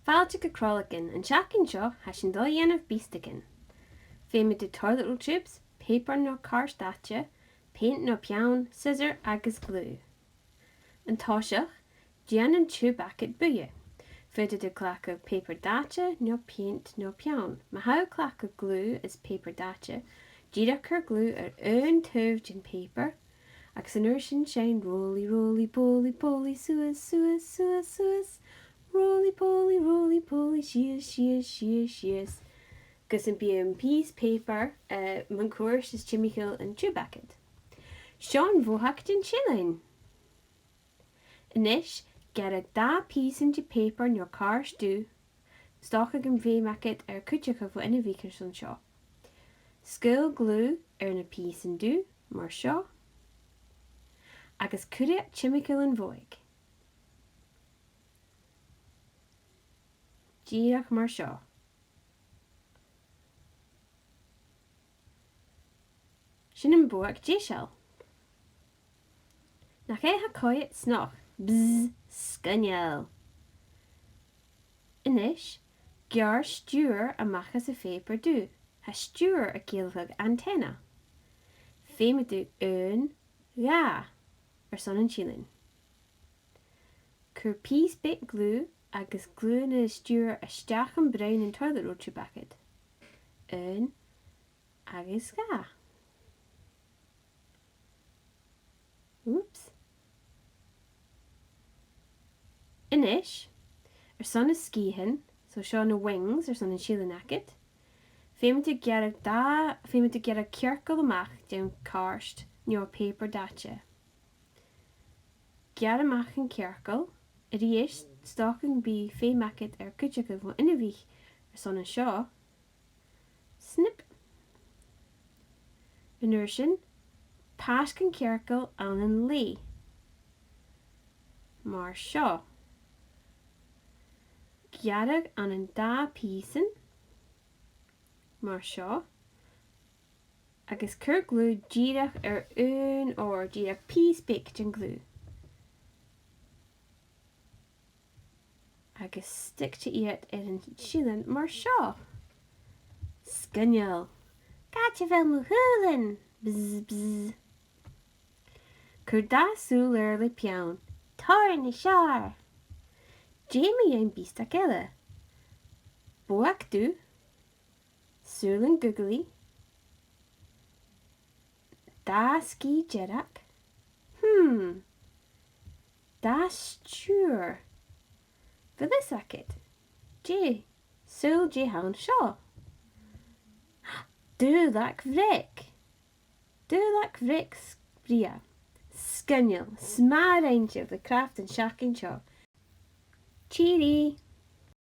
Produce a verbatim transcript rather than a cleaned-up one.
Fàilte gu Cròileagan. An t-seachdain seo, tha sinn a' dol a dhèanamh biastaichean. Feumaidh tu toilet roll tubes, pàipear no cairt-àite, peant no peann, siosar agus gliù. An toiseach, dèan an tube agad buidhe. Faodaidh tu cleachdadh pàipear-àite no peant no peann. Ma tha thu a' cleachdadh gliù is pàipear-àite, dìreach cuir gliù air aon taobh den phàipear, agus an uair sin seinn roly, roly, poly, poly, suas, suas, suas, suas. Roly, poly, roly, poly, sìos, sìos, sìos, sìos. Gus am bi am pìos pàipear, eh, mun cuairt is timcheall an tube agad. Seo am mothachd den t-siollain. A-nis, gearraidh dà phìosan de phàipear no cairt dubh, 's dòcha gum feum agad air cuideachadh bho inbhich airson seo. Sgaoil gliù air na pìosan dubh, mar seo, agus cuir iad timcheall an bhodhaig. Dìreach mar seo. Sin am bodhag deiseil. Nach e a tha coimhead snog? Bzz, sgoinneil. A-nis, geàrr stiùir a-mach às a' phàipear dubh. Tha stiùir a' ciallachadh antenna. Feumaidh tu aon, dhà, airson an t-siollain. Cuir pìos beag gliù agus gliù na stiùir a-steach am broinn an toilet roll tube agad. Aon agus dhà. Oops. A-nis, airson na sgiathan, so seo na wings airson an t-siollain agad, feumaidh tu gearradh dà, feumaidh tu gearradh cearcall a-mach den chairt no pàipear-àite. Gearr a-mach an cearcall, a-rithist, 's dòcha gum bi feum agad air cuideachadh bho inbhich airson an seo. Snip. An uair sin, pàisg an cearcall ann an leth. Mar seo. Gearradh ann an dà phìosan. Mar seo. Agus cuir gliù dìreach air aon òr, dìreach pìos beag den gliù. Agus stick iad air an t-siollain mar seo. Sgoinneil. Càit a bheil mo shùilean? Bzz, bzz. Cuir dà shùil air le peann. Tòrr nas fheàrr. Dè mu dheidhinn biastag eile? Bodhag dubh. Sùilean googly. Dà sgìth dearg. Hmm. Dà stiùir. A bheil fhios agad? Dè? Saoil dè th' ann seo? Dùbhlag bhreac. Dùbhlag bhreac brèagha. Sgoinneil. 'S math a rinn sibh le craft an t-seachdain seo. Tìoraidh!